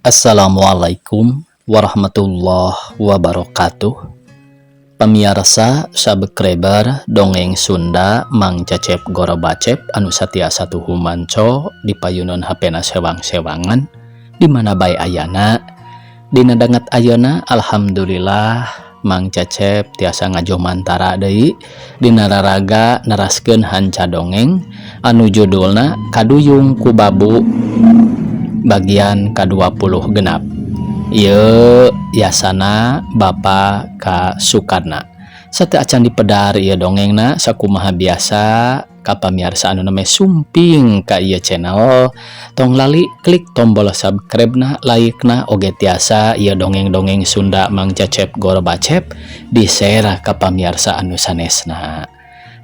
Assalamualaikum warahmatullahi wabarakatuh. Pamiarsa subscriber dongeng Sunda Mang Cecep Gorobacep anu satiasa tuhu manco di payunan HP-na sewang-sewangan di mana bae ayana. Dina danget ayeuna, alhamdulillah Mang Cecep tiasa ngajomantara deui dina raraga neraskeun hanca dongeng anu judulna Kaduyung ku Babu bagian ka-26. Ieu yasana Bapak K Sukarna. Sateuacan dipedar ieu dongengna, sakumaha biasa ka pamiarsa anu nembe sumping ka ieu channel, tong lali klik tombol subscribe na, like na, oge tiasa ieu dongeng-dongeng Sunda Mang Cecep Gorobacep di share ka pamiarsa anu sanesna.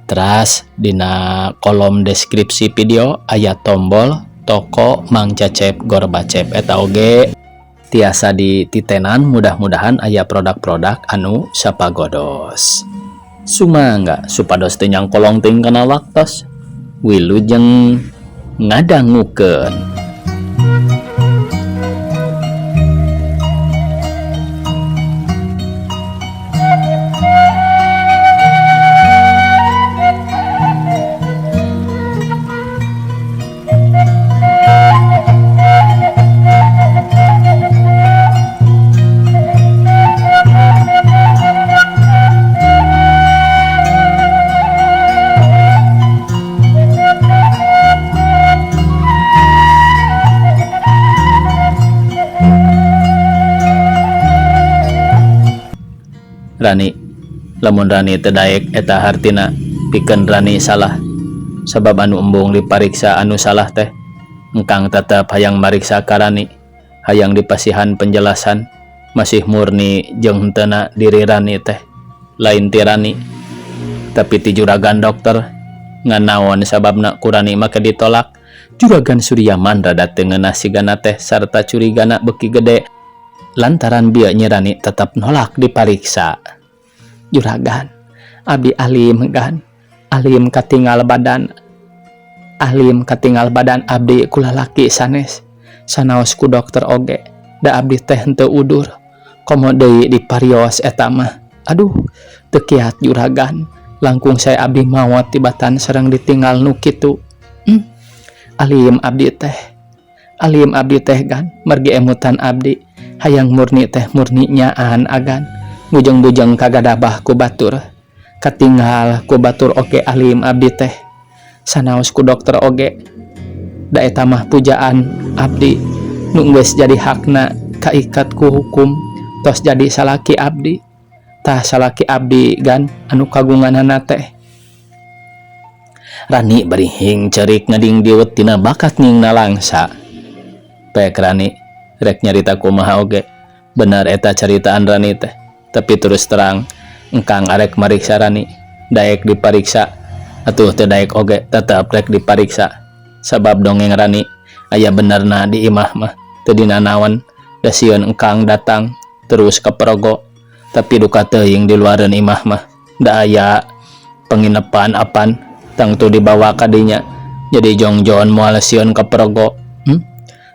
Teras dina kolom deskripsi video aya tombol toko Mang Cecep Gorbacep, eta oge tiasa dititenan, mudah-mudahan aya produk-produk anu sapagodos. Sumangga supados teu nyangkolong teuing kana waktos. Wilujeng ngadangukeun. Rani, lamun Rani teu daek, eta hartina pikeun Rani salah, sabab anu embung dipariksa anu salah teh. Engkang tetep hayang mariksa ka Rani, hayang dipasihan penjelasan masih murni jeung henteuna diri Rani teh, lain ti Rani tapi ti juragan dokter. Ngan naon sababna ku Rani make ditolak? Juragan Suryaman rada teu ngeunah sigana teh sarta curigana beuki gede lantaran bieu Nyi Rani tetep nolak dipariksa. Juragan, abdi alim gan, alim katinggal badan, alim katinggal badan abdi ku lalaki sanes, sanaos ku dokter oge da abdi teh henteu udur, komo deui diparios eta mah. Aduh, teu kiat juragan, langkung sae abdi maot tibatan sareng ditinggal nu kitu. Alim abdi teh, alim abdi teh gan, margi emutan abdi hayang murni teh murni nyaan agan, bujeng-bujeng kagadabah ku batur, katinggal ku batur oge alim abdi teh, sanaos ku dokter oge da eta mah pujaan abdi nu geus jadi hakna kaikat ku hukum, tos jadi salaki abdi. Tah, salaki abdi gan anu kagunganana teh. Rani barihing cerik ngadingdiut tina bakat ngingna langsa. Pek Rani, rek nyarita kumaha oge benar eta caritaan Rani teh, tapi terus terang engkang arek mariksa Rani. Daek dipariksa atuh teu daek oge tetep rek dipariksa, sabab dongeng Rani aya benerna di imah mah teu dinanaon, da sieun engkang datang terus kaperogo. Tapi duka teuing di luareun imah mah da aya penginepan apan, tangtu dibawa ka dinya, jadi jongjon moal sieun kaperogo.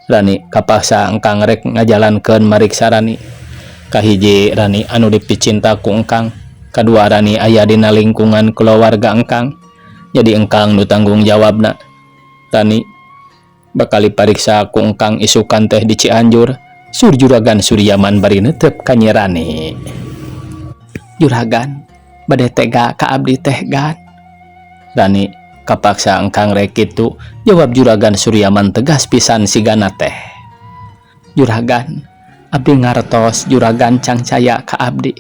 Rani, kapaksa engkang rek ngajalankeun mariksa Rani. Kahiji, Rani anu dipicinta ku engkang. Kadua, Rani aya dina lingkungan keluarga engkang, jadi engkang nu tanggung jawabna. Rani bakal dipariksa ku engkang isukan teh di Cianjur, sur Juragan Suryaman bari netep ka Nyi Rani. Juragan bade tega ka abdi teh gan. Rani, kapaksa engkang rek kitu, jawab Juragan Suryaman tegas pisan sigana teh. Juragan, abdi ngartos juragan cangcaya ka abdi.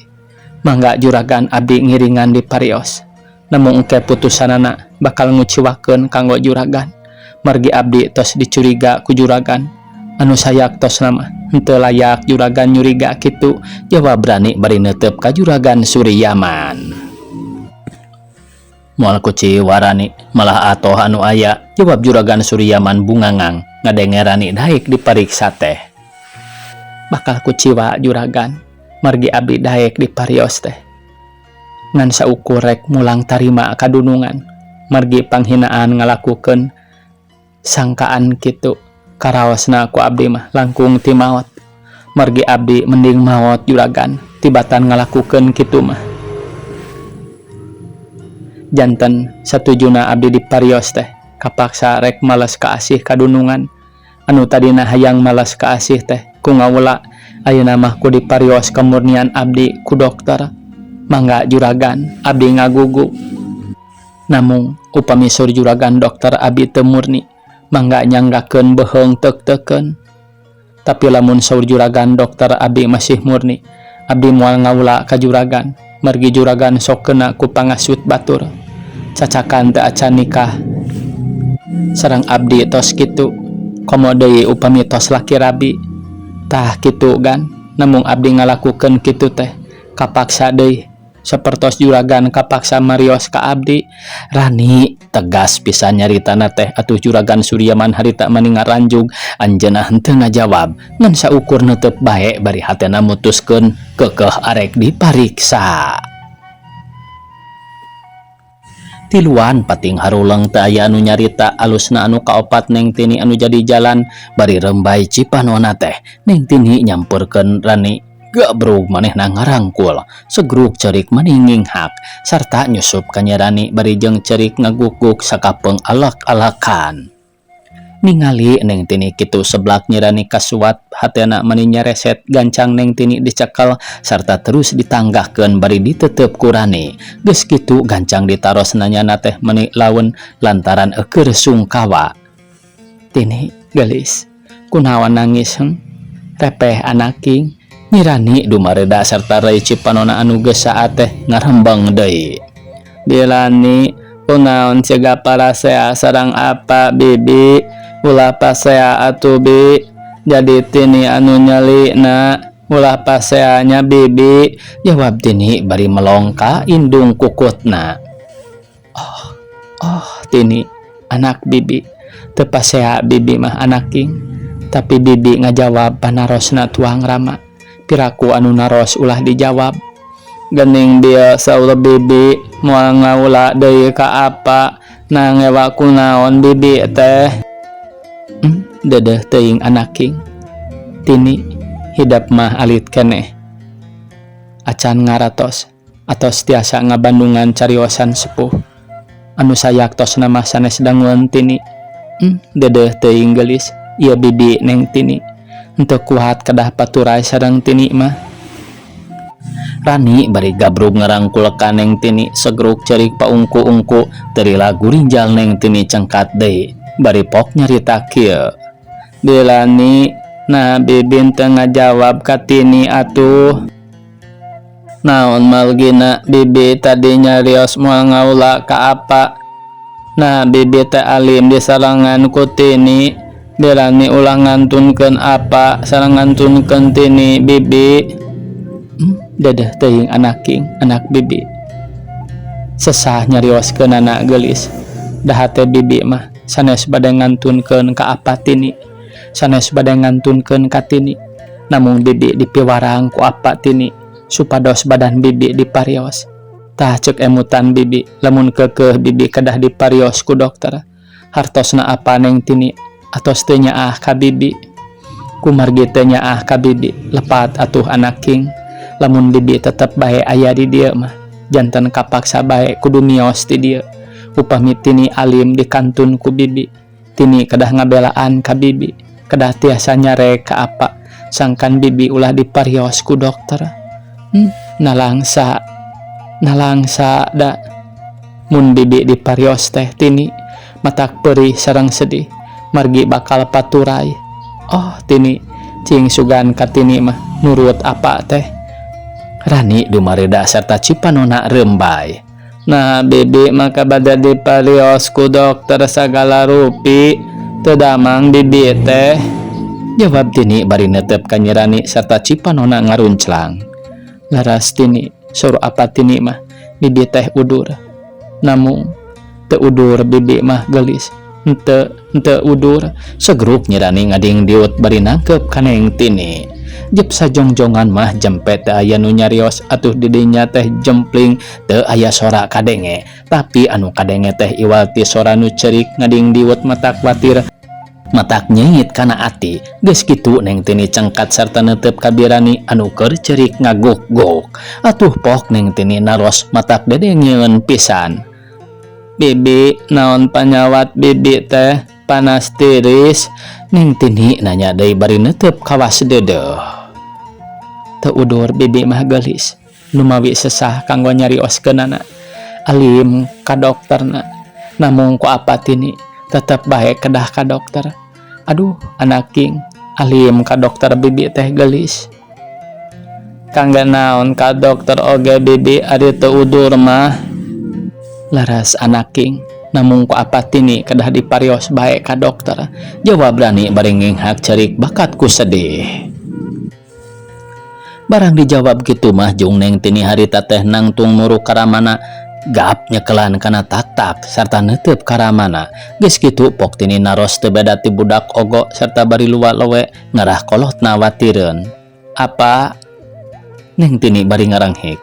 Mangga juragan, abdi ngiringan di parios. Namun engke putusanana bakal nguciwakeun kanggo juragan, margi abdi tos dicuriga ku juragan anu sayak tos nama henteu layak juragan nyuriga kitu, jawab Rani bari netep ka Juragan Suryaman. Moal kuciwa Rani, malah atoh anu aya, jawab Juragan Suryaman bungangang ngadenge Rani daek dipariksa teh. Bakal kuciwa juragan, margi abdi daek diparios teh ngan saukur rek mulang tarima kadunungan, margi panghinaan ngalakukeun sangkaan kitu karaosna ku abdi mah langkung ti maot. Margi abdi mending maot juragan tibatan ngalakukeun kitu mah. Janten satujuna abdi diparios teh kapaksa rek males kaasih kadunungan. Anu tadina hayang males kaasih teh ku ngawula ayeuna mah ku diparios kemurnian abdi ku dokter. Mangga juragan abdi ngagugu. Namung upami saur juragan dokter abdi teu murni mangga nyanggakeun beuheung teuk-teukeun. Tapi lamun saur juragan dokter abdi masih murni abdi moal ngawula ka juragan margi juragan sok kena ku pangasut batur. Cacakan teu acan nikah sareng abdi tos kitu komo deui upami tos laki rabi. Tah kitu gan namung abdi ngalakukeun kitu teh kapaksa deui sapertos juragan kapaksa marios ka abdi. Rani tegas pisan nyaritana teh atuh juragan Suryaman harita mani ngaranjug anjeunna henteu ngajawab ngan saukur neuteup bae bari hatena mutuskeun keukeuh arek dipariksa. Tiluan pating haruleng teu aya anu nyarita alusna anu kaopat Neng Tini anu jadi jalan bari rembay cipanona teh Neng Tini nyamperkeun Rani gabrug manehna ngarangkul segruk cerik mani nginghak sarta nyusup ka Nyi Rani bari jeung cerik ngagukguk sakapeung alak-alakan. Ningali Neng Tini kitu seblak Nyi Rani kasuat hatena mani nyareset gancang Neng Tini dicekel sarta terus ditanggahkeun bari ditetep ku Rani. Geus kitu gancang ditaros nanyana teh mani laun lantaran eukeur sungkawa. Tini geulis kunaon nangis Repeh anaking Nyi Rani dumareda sarta rai cipanona anu geus saat teh ngarembeng deui. Bilani kunaon siga parasea sareng apa bibi ulah pasea atuh bi jadi Tini anu nyelina ulah paseanya bibi jawab Tini bari melongka indung kukutna. Oh, oh Tini anak bibi teu pasea bibi mah anaking tapi bibi ngajawab panarosna tuang rama piraku anu naros ulah dijawab. Gening bieu saur bibi moal ngaula deui ka apa nangewa kunaon bibi teh. Dedeh teuing anaking Tini hidap mah alit keneh acan ngaratos atos tiasa ngabandungan cariosan sepuh anu sayaktosna mah sanes dangueun Tini. Dedeh teuing geulis ieu bibi Neng Tini henteu kuat kedah paturay sareng Tini mah. Rani bari gabrug ngarangkul ka Neng Tini segruk cerik paungku-ungku teu lila gurinjal Neng Tini cengkat deui bari pok nyarita kieu. Bilani nah bibi teu ngajawab ka Tini atuh. Naon margina bibi tadi nyarios moal ngaula ka apa. Nah bibi teh alim disarengan ku Tini. Bilani ulah ngantunkeun apa sareng ngantunkeun Tini bibi. Dedeh teuing anaking anak bibi. Sesah nyarioskeunana geulis. Da hate bibi mah sanes bade ngantunkeun ka apa Tini. Sanes bade ngantunkeun ka Tini. Namung bibi dipiwarang ku apa Tini supados badan bibi diparios. Tah ceuk emutan bibi lamun keukeuh bibi kedah diparios ku dokter. Hartosna apa Neng Tini atos teu nyaah ka bibi. Kumargi teu nyaah ka bibi lepat atuh anaking. Lamun bibi tetep bae aya di dieu mah janten kapaksa bae kudu mios ti dieu. Upami Tini alim dikantun ku bibi. Tini kedah ngabelaan ka bibi. Kedah tiasa nyarek ka apa sangkan bibi ulah diparios ku dokter. Nalangsa nalangsa da mun bibi diparios teh Tini matak perih sareng sedih margi bakal paturay. Oh Tini cing sugan ka Tini mah nurut apa teh. Rani dumareda sarta cipanona rembay. Nah bibi maka bade diparios ku dokter sagala rupi teu damang bibi teh. Jawab Tini bari netep ka Nyi Rani sarta cipanona ngarunclang. Laras Tini saur apa Tini mah bibi teh udur. Namung teu udur bibi mah geulis. Henteu henteu udur segruk Nyi Rani ngading diut bari nangkep ka Neng Tini. Jep sajongjongan mah jempe teu aya nu nyarios atuh di dinya teh jempling teu aya sora kadenge. Tapi anu kadenge teh iwal ti sora nu cerik ngading diut matak kuatir. Matak nyeungit kana ati, geus kitu Neng Tini cengkat sarta neuteup ka Birani anu keur ceurik ngaguk-guk. Atuh pok Neng Tini naros matak dedengeun pisan. Bibi, naon panyawat bibi teh panas tiris? Neng Tini nanya deui bari neuteup kawas deudeuh. Teu udur bibi mah geulis, lumawi sesah kanggo nyarioskeunana. Alim ka dokterna, namung ku apa Tini tetep bae kedah ka dokter. Aduh anak king, alim ka dokter bibi teh geulis. Kangge naon ka dokter oge bibi ari teu udur mah? Laras anak king, namung ku apa Tini kedah diparios bae ka dokter. Jawab Rani bari nginghak ceurik bakat ku sedih. Barang dijawab kitu mah jung Neng Tini harita teh nangtung muruk ka ramana, gap nyekelan kana taktak sarta neuteup ka ramana. Geus kitu pok Tini naros teu beda ti budak ogo sarta bari luwa lowe ngarah kolotna watireun. Apa? Neng Tini bari ngaranghik.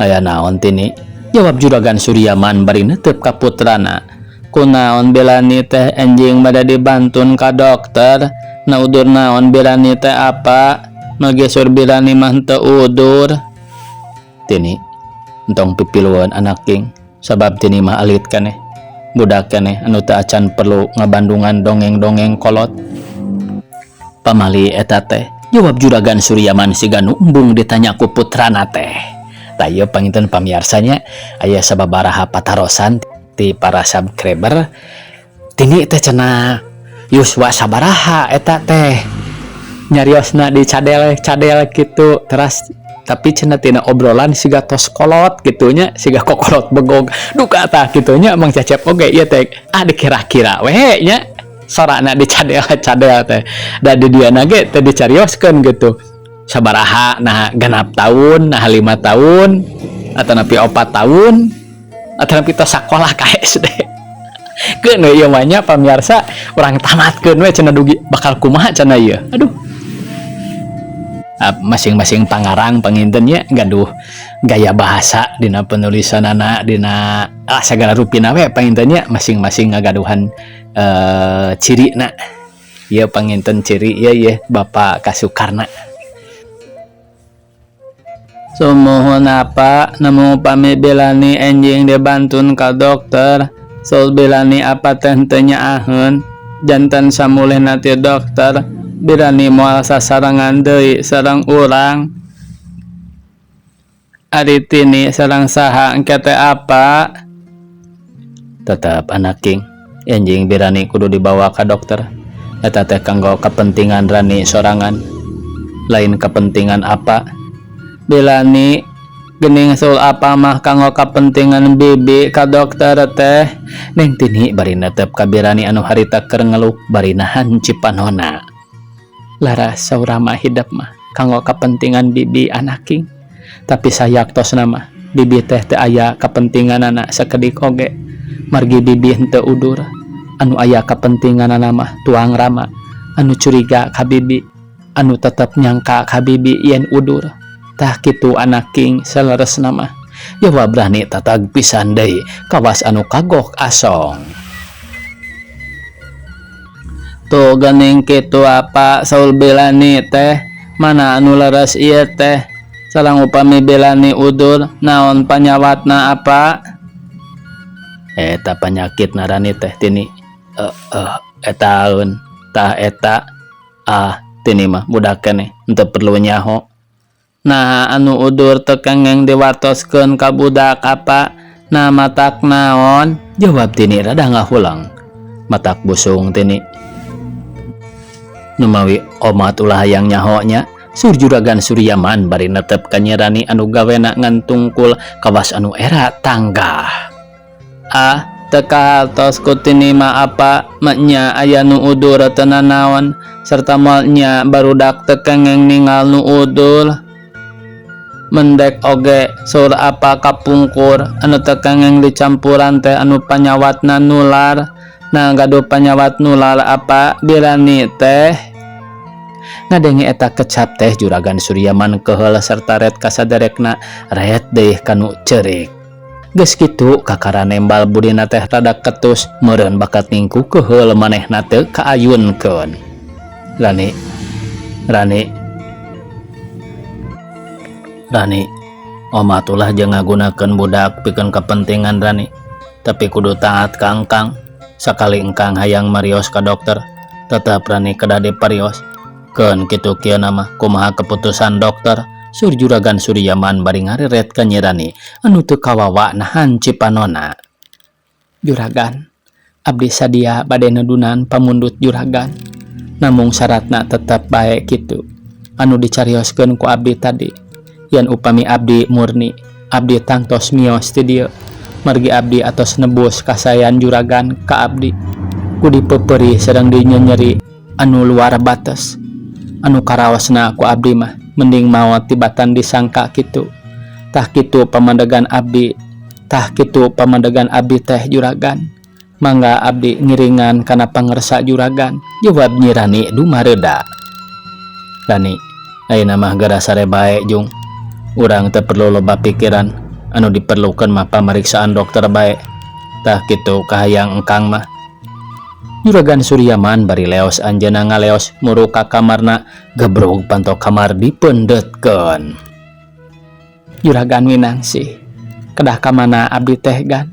Aya naon Tini? Jawab Juragan Suryaman bari neuteup ka putrana. Kunaon Bilani teh enjing bade dibantun ka dokter? Na udur naon Bilani teh apa? Mage sur Bilani mah teu udur. Tini, entong pipiluan anak king, sabab Tini mah alit keneh. Budak keneh anu teu acan perlu ngabandungan dongeng-dongeng kolot. Pamali eta teh, jawab Juragan Suryaman siga nu embung ditanya ku putrana teh. Tah ieu panginten pamiarsanya aya sababaraha patarosan ti para subscriber. Tini teh cenah yuswa sabaraha eta teh nyariosna di cadel-cadel gitu teras, tapi cenah tina obrolan siga tos kolot gitunya, siga kokolot begog duka tah gitunya. Mang Cecep oge ieu teh ah dikira-kira we nya sorana di cadel-cadel teh, da di dieu ge teh dicarioskeun gitu sabaraha, nah 6 tahun, nah 5 tahun atau nepi 4 tahun atau nepi tos sakolah ka SD. Keun we ieu mah nya pamirsa, urang tamatkeun we cenah, dugi bakal kumaha cenah ieu. Aduh, masing-masing pangarang pangintennya gaduh gaya bahasa dina penulisanana, dina segala rupina we pangintennya masing-masing ngagaduhan ciri na. Ieu panginten ciri ieu ye Bapak Kasukarna. Sumuhun apa, nemu pami Bilani enjing dibantun ka dokter, sul Bilani apa teh teu nyaaheun, janten samulihna ti dokter Bilani moal sasarengan deui sareng urang. Ari Tini sareng saha engke teh apa? Tetep anak king, enjing Birani kudu dibawa ka dokter. Eta teh kanggo kepentingan Rani sorangan, lain kepentingan apa. Bilani gening sul apa mah kanggo kepentingan bibi ka dokter teh. Neng Tini bari netep ka Birani anu harita keur ngeluk bari nahan cipanona. Laras saurama hidep mah kanggo kepentingan bibi anak king, tapi sayaktosna mah bibi teh teu aya kepentinganana sakedik oge, margi bibi henteu udur. Anu aya kepentinganana mah tuang rama anu curiga ka bibi, anu tetep nyangka ka bibi yen udur. Tah kitu anak king, saleresna mah, jawab Rani tatag pisan deui kawas anu kagok asong. Tuh gening kitu apa saul Bilani teh, mana anu leres ieu teh? Sareng upami Bilani udur naon panyawatna apa? Eta panyakit Rani teh Tini etaeun tah eta. Ah, Tini mah budak keneh henteu perlu nyaho. Nah, anu udur teu kengeng diwartoskeun ka budak apa? Nah, matak naon? Jawab Tini rada ngahulang. Matak busung Tini. Numawi omat ulah hayang nyaho nya, sur Juragan Suryaman bari netep ka Nyi Rani anu gawena ngan tungkul kawas anu era tanggah. Ah, teu kahartos ku Tini mah apa, nya aya nu udur teu nanaon serta moal nya barudak teu kengeng ningal nu udur. Mendek oge saur apa kapungkur anu teu kengeng dicampuran teh anu panyawatna nular. Nah, gaduh panyawat nular apa Birani teh? Ngadenge eta kecap teh Juragan Suryaman keheul serta ret kasaderekna ret deui kanu ceurik. Geus kitu kakara nembal budina teh rada ketus meureun bakat ningku keheul manehna teu kaayunkeun. Rani, Rani, Rani, omat ulah jeung ngagunakeun budak pikeun kepentingan Rani, tapi kudu taat ka engkang. Sakali engkang hayang marios ka dokter, tetep Rani kedah diparios. Keun kitu kieu mah kumaha keputusan dokter? Sur Juragan Suryaman bari ngareret ka Nyi Rani anu teu kawawa nahan cipanona. Juragan, abdi sadia bade nedunan pamundut juragan. Namung syaratna tetep bae kitu anu dicarioskeun ku abdi tadi. Yen upami abdi murni, abdi tangtos mios ti dieu. Margi abdi atos nebus kasaean juragan ka abdi. Ku dipepeurih sareng dinyenyeri anu luar bates. Anu karaosna ku abdi mah mending maot tibatan disangka kitu. Tah kitu pamandegan abdi, tah kitu pamandegan abdi teh juragan. Mangga abdi ngiringan kana pangersa juragan, jawab Nyi Rani dumareuda. Rani, ayeuna mah geura sare bae jung. Urang teu perlu loba pikiran, anu diperlukeun mah pamariksaan dokter bae. Tah kitu kahayang engkang mah. Juragan Suryaman bari leos anjeunna ngaleos muru ka kamarna, gebrug panto kamar dipeundetkeun. Juragan Winangsih, kedah ka mana abdi teh gan?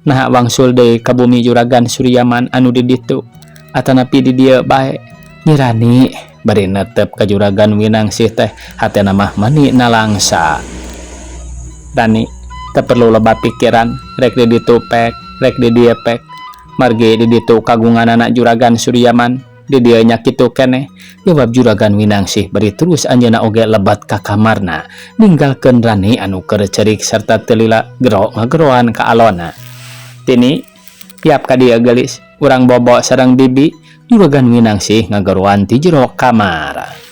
Naha wangsul deui ka bumi Juragan Suryaman anu di ditu atanapi di dieu bae? Nyi Rani bari netep ka Juragan Winangsih teh hatena mah mani nalangsa. Rani, teu perlu loba pikiran, rek di ditu pek, rek di dieu pek. Margi di ditu kagunganana Juragan Suryaman, di dieu nya kitu keneh, jawab Juragan Winangsih bari terus anjeunna oge lebat ka kamarna, ninggalkeun Rani anu keur cerik sarta teu lila gero ngageroan ka alona. Tini, piap ka dieu geulis, urang bobo sareng bibi, Juragan Winangsih ngageroan ti jero kamar.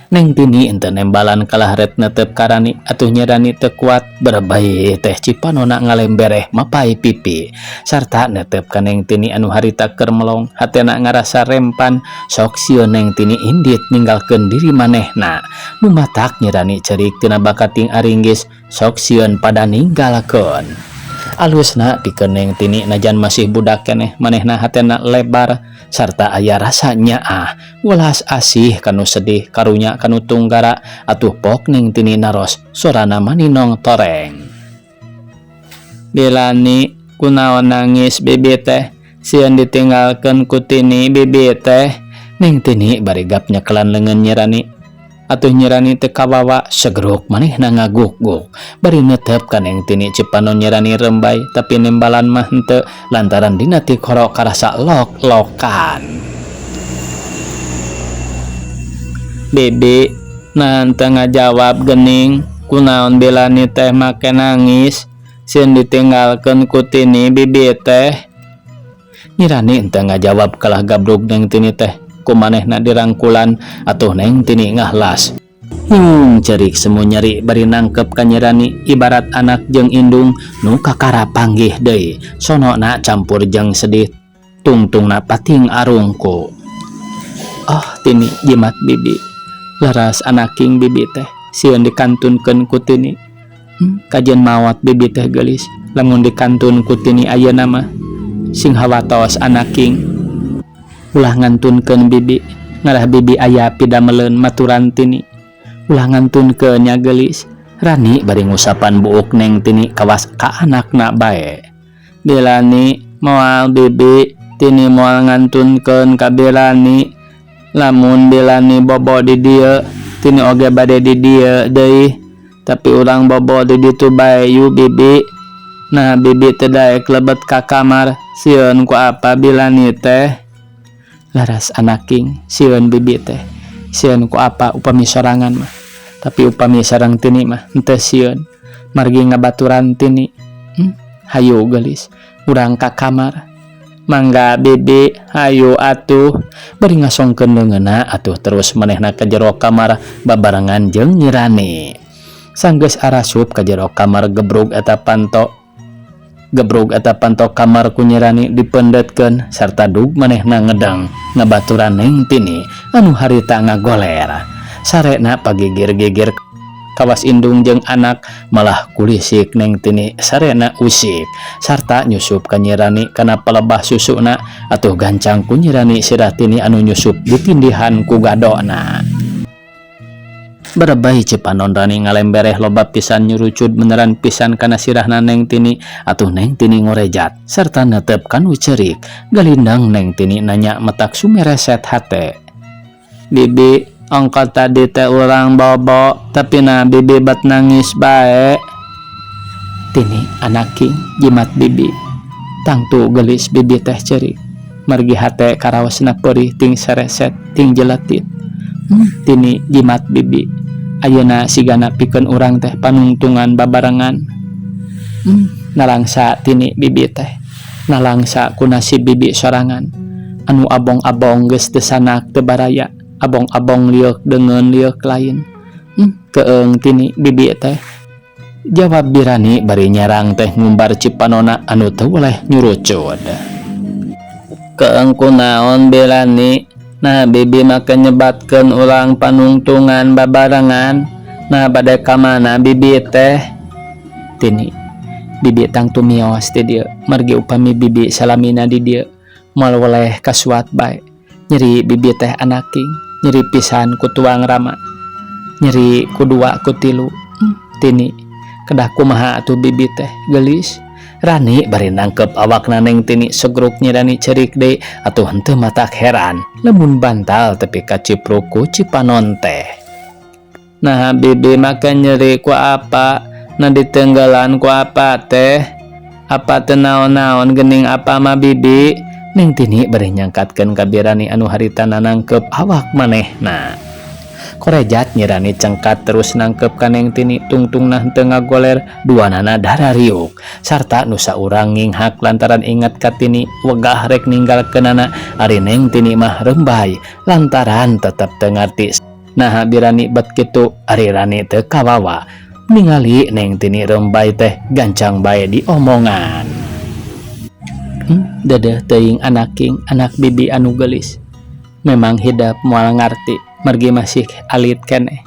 Neng Tini henteu nembalan kalah ret netep ka Rani, atuh Nyi Rani teu kuat berebay teh cipanona ngalembereh mapai pipi sarta netep ka Neng Tini anu harita keur melong hatena ngarasa rempan sok sieun Neng Tini indit ninggalkeun diri manehna nu matak Nyi Rani cerik tina bakating aringgis sok sieun pada ninggalkeun. Alusna pikeun Neng Tini najan masih budak keneh manehna hatena lebar sarta aya rasa nyaah welas asih kanu sedih karunya kanu tunggara atuh pok Neng Tini naros sorana maninong toreng. Bilani kunaon nangis bibi teh sieun ditinggalkeun ku Tini bibi teh. Neng Tini bari gap nyekelan leungeun Nyi Rani atuh Nyi Rani teu kawawa segruk manehna ngaguk-guk bari netep ka Neng Tini cipanon Nyi Rani rembay tapi nembalan mah henteu lantaran dina tikoro karasa lok-lokan. Bibi nah henteu ngajawab gening kunaon Bilani teh make nangis sieun ditinggalkeun ku Tini bibi teh. Nyi Rani henteu ngajawab kalah gabrug Neng Tini teh ku manehna dirangkulan atuh Neng Tini ngahlas. Cerik semu nyeri bari nangkep ka Nyi Rani ibarat anak jeung indung nu kakara panggih deui sonona campur jeung sedih tungtungna pating arungku. Oh Tini jimat bibi laras anaking bibi teh sieun dikantunkeun ku Tini. Kajeun maot bibi teh geulis lamun dikantun ku Tini ayeuna mah sing hawatos anaking. Ulah ngantunkeun bibi ngarah bibi aya pidameleun maturan Tini. Ulah ngantunkeun nya geulis. Rani bari ngusapan buuk Neng Tini kawas ka anakna bae. Bilani moal bibi Tini moal ngantunkeun ka Bilani. Lamun Bilani bobo di dieu Tini oge bade di dieu deui. Tapi urang bobo di ditu bae yu bibi. Nah bibi teu daek lebet ka kamar sieun ku apa Bilani teh. Laras anaking sieun bibi teh sieun ku apa upami sorangan mah tapi upami sareng Tini mah henteu sieun margi ngabaturan Tini. Hayu geulis urang ka kamar mangga bibi hayu atuh bari ngasongkeun leungeunna atuh terus manehna ka jero kamar babarengan jeung Nyi Rani. Sanggeus arasup ka jero kamar gebrug eta panto gebrug eta panto kamar ku Nyi Rani dipeundetkeun sarta dug manehna ngedeng ngabaturan Neng Tini anu harita ngagoler sarena pagigir-gigir Kawas indung jeung anak malah kulisik Neng Tini sarena usik sarta nyusup ka Nyi Rani kana palebah susuna atuh gancang ku Nyi Rani sirah Tini anu nyusup ditindihan ku gadona. Barebay cipanon Rani ngalembereh loba pisan nyurucud beneran pisan kana sirahna Neng Tini atuh Neng Tini ngorejat sarta netep kanu cerik galindang Neng Tini nanya matak sumereset hate. Bibi, ongko tadi teh urang bobo tapi nah bibi bet nangis bae. Tini anak king jimat bibi tangtu gelis bibi teh cerik margi hate karaosna perih ting sereset ting jeletit. Tini jimat bibi ayeuna sigana pikeun urang teh panungtungan babarengan. Nalangsa Tini bibi teh nalangsa ku nasib bibi sorangan anu abong-abong geus teu sanak teu baraya abong-abong lieuk deungeun lieuk lain. Keung Tini bibi teh jawab Birani bari nyerang teh ngumbar cipanona anu teu weleh nyurucud. Keung kunaon Birani? Nah bibi make nyebatkeun urang panungtungan babarengan. Nah bade ka mana bibi teh? Tini bibi tangtu mios ti dieu margi upami bibi salamina di dieu moal weleh kasuat bae. Nyeri bibi teh anak king nyeri pisan ku tuang rama nyeri ku dua ku tilu. Tini kedah kumaha atuh bibi teh geulis? Rani bari nangkep awakna Neng Tini segruk Nyi Rani cerik deui atuh henteu matak heran lamun bantal tepi ka cipruk ku cipanon teh. Nah bibi make nyeri ku apa? Nah ditenggelan ku apa teh? Apa teu naon-naon geuning apa mah bibi? Neng Tini bari nyangkatkeun ka Birani anu harita nangkep awak manehna. Korejat Nyi Rani cengkat terus nangkep ka Neng Tini tungtungna henteu ngagoler duanana darariuk sarta nu saurang nginghak lantaran inget ka Tini wegah rek ninggalkeunana ari Neng Tini mah rembay lantaran tetep teu ngarti naha Birani bet kitu ari Rani teu kawawa ningali Neng Tini rembay teh gancang bae diomongan. Dedeh teuing anak king anak bibi anu geulis memang hidep moal ngarti margi masih alit keneh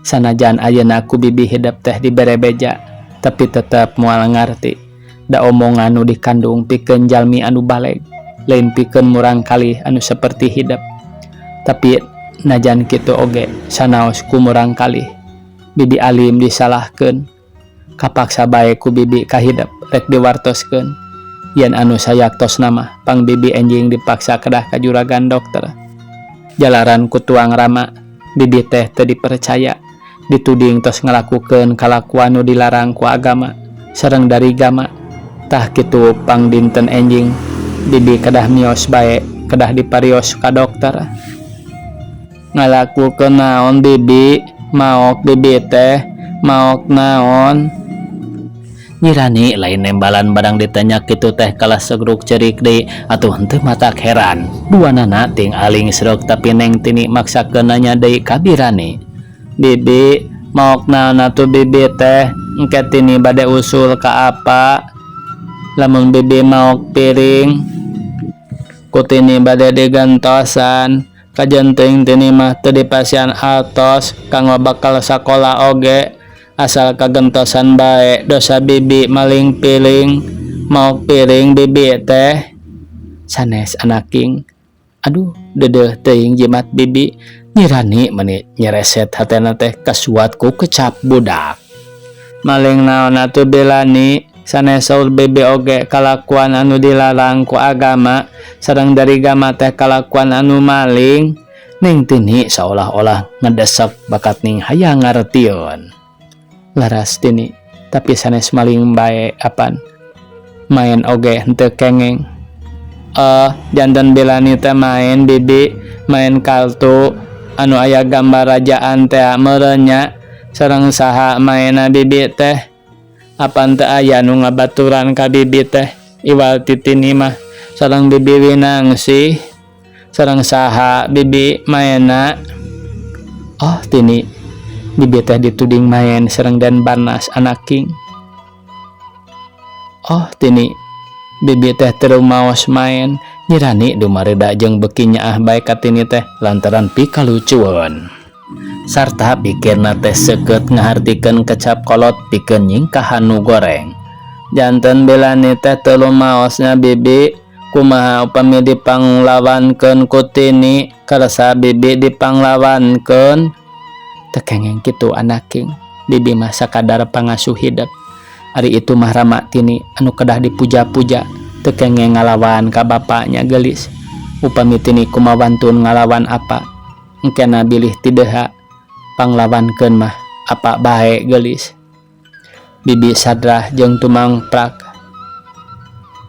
sanajan ayeuna ku bibi hidep teh dibere beja tapi tetep moal ngarti da omongan nu dikandung pikeun jalmi anu baleg lain pikeun murangkalih anu saperti hidep tapi najan kitu oge sanaos ku murangkalih bibi alim disalahkeun kapaksa bae ku bibi ka hidep rek diwartoskeun yen anu sayaktosna mah pang bibi enjing dipaksa kedah ka juragan dokter jalaran ku tuang rama bibi teh teu dipercaya dituding tos ngalakukeun kalakuan nu dilarang ku agama sareng dari gama tah kitu pang dinten enjing bibi kedah mios bae kedah diparios ka dokter. Ngalakukeun naon bibi? Maok bibi teh maok naon? Nyi Rani lain nembalan barang ditanya kitu teh kalah segruk cerik deui atuh henteu matak heran duanana ting aling sreuk tapi Neng Tini maksakeun nanya deui ka Birani. Bibi maok naon atuh bibi teh engke Tini bade usul ka apa? Lamun bibi maok piring ku Tini bade digentosan kajen teuing Tini mah teu dipasihan artos kanggo bekal sakola oge asal kagentosan bae dosa bibi maling piring maok piring bibi teh sanes anak king aduh dedeh teuing jimat bibi Nyi Rani meni nyereset hatena teh kasuat ku kecap budak. Maling naon atuh Bilani sanes saur bibi oge kalakuan anu dilarang ku agama sareng dari gama teh kalakuan anu maling. Neng Tini seolah-olah ngedesek bakat ning hayang ngartieun. Laras Tini tapi sanes maling bae apan main oge henteu kengeng. Janten Bilani teh main bibi main kartu anu aya gambar rajaan teh meureun nya sareng saha maenna bibi teh apan teu aya nu ngabaturan ka bibi teh iwal ti Tini mah sareng bibi Winangsih sareng saha bibi maenna. Oh Tini bibi teh dituding main sareng Den Barnas anak king. Oh Tini bibi teh teu maos main. Nyi Rani dumareda jeung beuki nyaah bae ka Tini teh lantaran pikalucueun. Sarta pikirna teh seukeut ngahartikeun kecap kolot pikeun nyingkahan nu goreng. Janten Bilani teh teu lumaos nya Bibi, kumaha upami dipanglawankeun ku Tini, karasa Bibi dipanglawankeun? Teu kengeng kitu anaking, Bibi mah sakadar pangasuh hidep. Ari itu mah Rama Tini anu kedah dipuja-puja, teu kengeng ngalawan ka bapa nya geulis. Upami Tini kumawantun ngalawan apa, engkena bilih tideha panglawankeun mah apa bae geulis. Bibi sadrah jeung tumangprak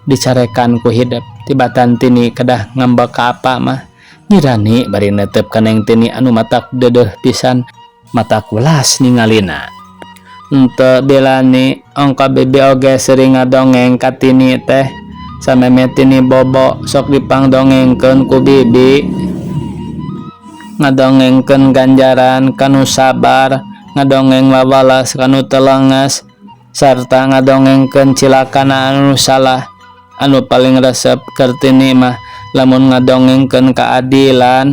dicarekan ku hidep tibatan Tini kedah ngambek ka apa mah. Nyi Rani bari netep ka Neng Tini anu matak deudeuh pisan matak welas ningalina. Henteu Bilani, ongko Bibi oge sering ngadongeng ka Tini teh. Samemeh Tini bobo sok dipangdongengkeun ku Bibi. Ngadongengkeun ganjaran kanu sabar, ngadongeng wawalas kanu teu lenges, sarta ngadongengkeun cilakana anu salah. Anu paling resep keur Tini mah lamun ngadongengkeun kaadilan,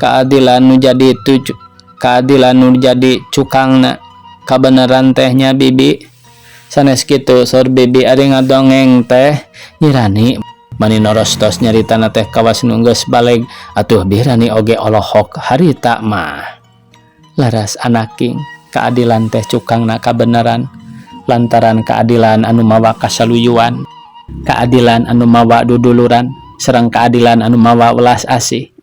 kaadilan nu jadi tuju, kaadilan nu jadi cukangna kabeneran teh nya Bibi. Sanes kitu saur Bibi ari ngadongeng teh? Nyi Rani mani norostos nyaritana teh kawas nu geus baleg atuh Birani oge olohok harita mah. Laras anaking, keadilan teh cukangna kabeneran, lantaran keadilan anu mawa kasaluyuan, keadilan anu mawa duduluran, sareng keadilan anu mawa welas asih.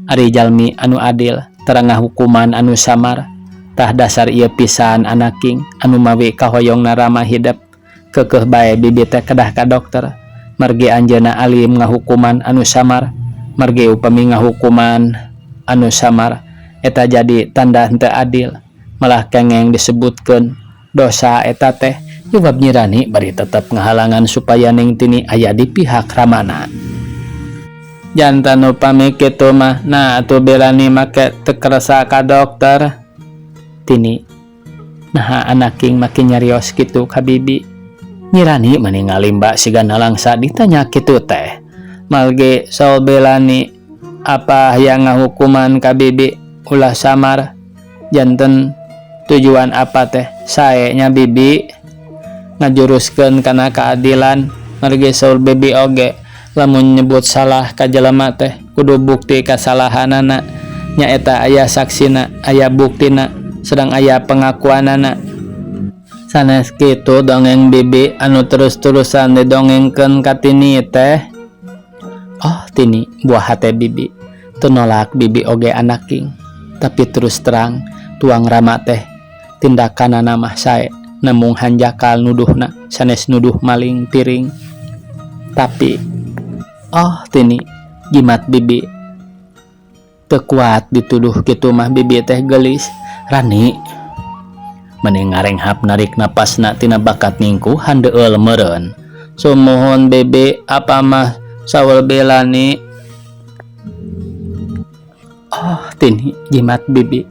Ari jalmi anu adil tara ngahukuman anu samar. Tah dasar ieu pisan anaking anu mawi kahoyongna Rama hidep. Keukeuh bae Bibi teh kedah ka dokter, margi anjeunna alim ngahukuman anu samar, margi upami ngahukuman anu samar eta jadi tanda henteu adil, malah kengeng disebutkeun dosa eta teh, jawab Nyi Rani bari tetep ngahalangan supaya Ning Tini aya di pihak Ramana. Jantan upami kitu mah, nah atuh Bilani make teu kersa ka dokter. Tini, naha anaking make nyarios kitu ka Bibi? Nyi Rani mani ngalimba siga nalangsa ditanya kitu teh. Margi saur Bilani, apa yang ngahukuman ka Bibi ulah samar, janten tujuan apa teh sae nya Bibi, ngajuruskeun kana keadilan, margi saur Bibi oge lamun nyebut salah ka jelema teh kudu bukti kasalahanana, nyaeta aya saksina, aya buktina, sareng aya pengakuanana. Sanes kitu dongeng Bibi anu terus-terusan didongengkeun ka Tini teh? Oh Tini, buah hate Bibi, teu nolak Bibi oge anaking, tapi terus terang tuang Rama teh tindakanana mah sae, namung hanjakal nuduhna sanes nuduh maling piring. Tapi oh Tini, jimat Bibi teu kuat dituduh kitu mah Bibi teh geulis. Rani meni ngarenghap narik napasna tina bakat ningkuhan deueul meureun. Sumuhun Bibi, apa mah saur Bilani? Oh Tini, jimat Bibi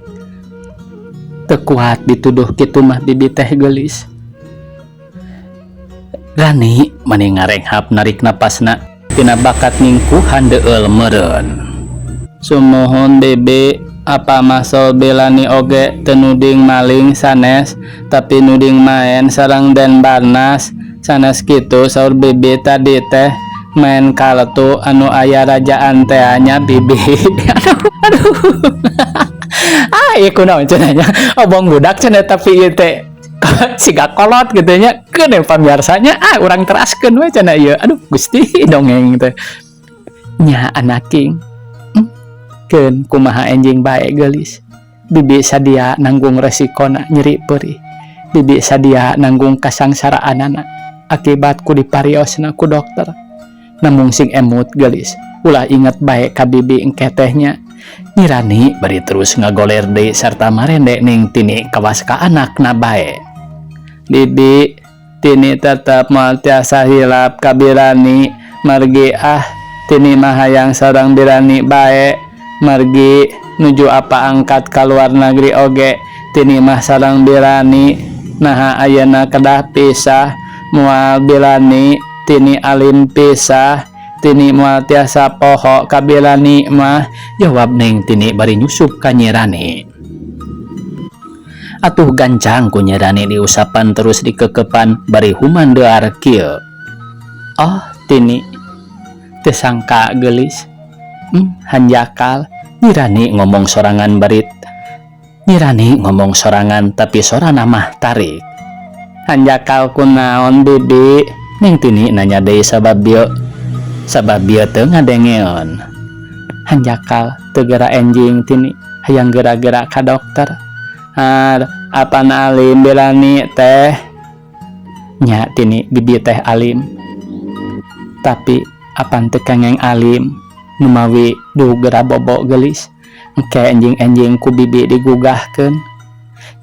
teu kuat dituduh kitu mah Bibi teh geulis. Rani meni ngarenghap narik napasna tina bakat ningkuhan deueul meureun. Sumuhun Bibi, apa mah saur Bilani oge teu nuding maling sanes, tapi nuding maen sareng Den Barnas. Sanes kitu saur Bibi tadi teh, maen kartu anu aya rajaan teh nya Bibi? Aduh aduh, ah ieu kunaon cenah nya, obong budak cenah, tapi ieu teh siga kolot gitu nya. Keun we pamiarsa nya, ah urang teraskeun we cenah ieu. Aduh Gusti, dongeng teh nya anaking. Keun kumaha enjing bae geulis, Bibi sadia nanggung resikona nyeri peurih, Bibi sadia nanggung kasangsaraanana akibat ku dipariosna ku dokter, namung sing emut geulis, ulah inget bae ka Bibi engke teh nya. Nyi Rani bari terus ngagoler deui sarta marende Ning Tini kawas ka anakna bae. Bibi, Tini tetep moal tiasa hilap ka Birani, margi ah Tini mah hayang sareng Birani bae, margi nuju apa angkat ka luar negeri oge Tini mah sareng Birani. Naha ayeuna kedah pisah? Moal Bilani, Tini alim pisah, Tini moal tiasa poho ka Bilani mah, jawab Ning Tini bari nyusup ka Nyi Rani. Atuh gancang ku Nyi Rani diusapan terus dikekepan bari humandear kieu. Oh Tini teu sangka geulis. Hanjakal Nyi Rani ngomong sorangan bari Nyi Rani ngomong sorangan tapi sorana mah tarik. Hanjakal kunaon Bibi? Neng Tini nanya deui sabab bieu sabab bieu teu ngadengeun. Hanjakal teu gera enjing Tini hayang gera-gera ka dokter. Har apan alim Birani teh? Nya Tini Bibi teh alim. Tapi apan teu kengeng alim numawi duh gera bobo geulis. Engke enjing-enjing ku Bibi digugahkeun.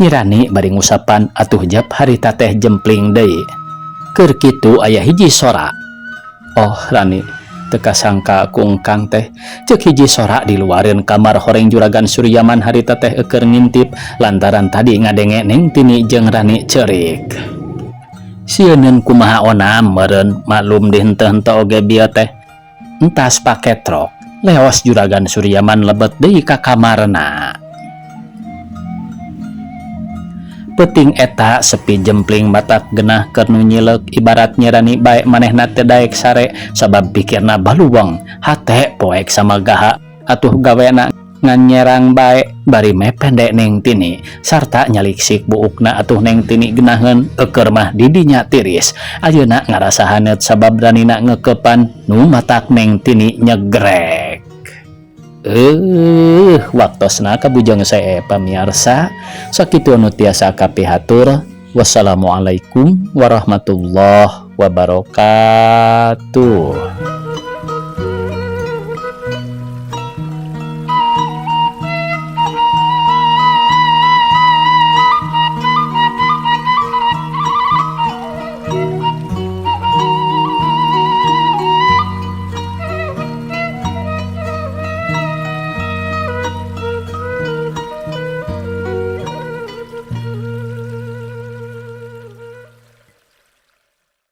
Nyi Rani bari ngusapan atuh jep harita teh jempling deui. Keur kitu aya hiji sora. Oh Rani, teu kasangka ku engkang teh. Ceuk hiji sora di luareun kamar horeng Juragan Suryaman harita teh eueur ngintip lantaran tadi ngadenge Neng Tini jeung Rani ceurik. Sieuneun kumaha onam meureun maklum dihenteu-henteu oge bieu teh. Entas paketrok, leos Juragan Suryaman lebet deui ka kamarna. Peuting eta sepi jempling matak genah keur nu nyileuk ibarat Nyi Rani bae manehna teu daek sare sabab pikirna baluweng hate poek samagaha atuh gawena ngan nyerang bae bari mepende Neng Tini sarta nyaliksik buukna atuh Neng Tini genaheun eueur mah di dinya tiris ayeuna ngarasa haneut sabab Ranina ngeukepan nu matak Neng Tini nyegrek. Waktosna kabujeng see pamiarsa sakitu anu tiasa kapihatur. Wassalamualaikum warahmatullahi wabarakatuh.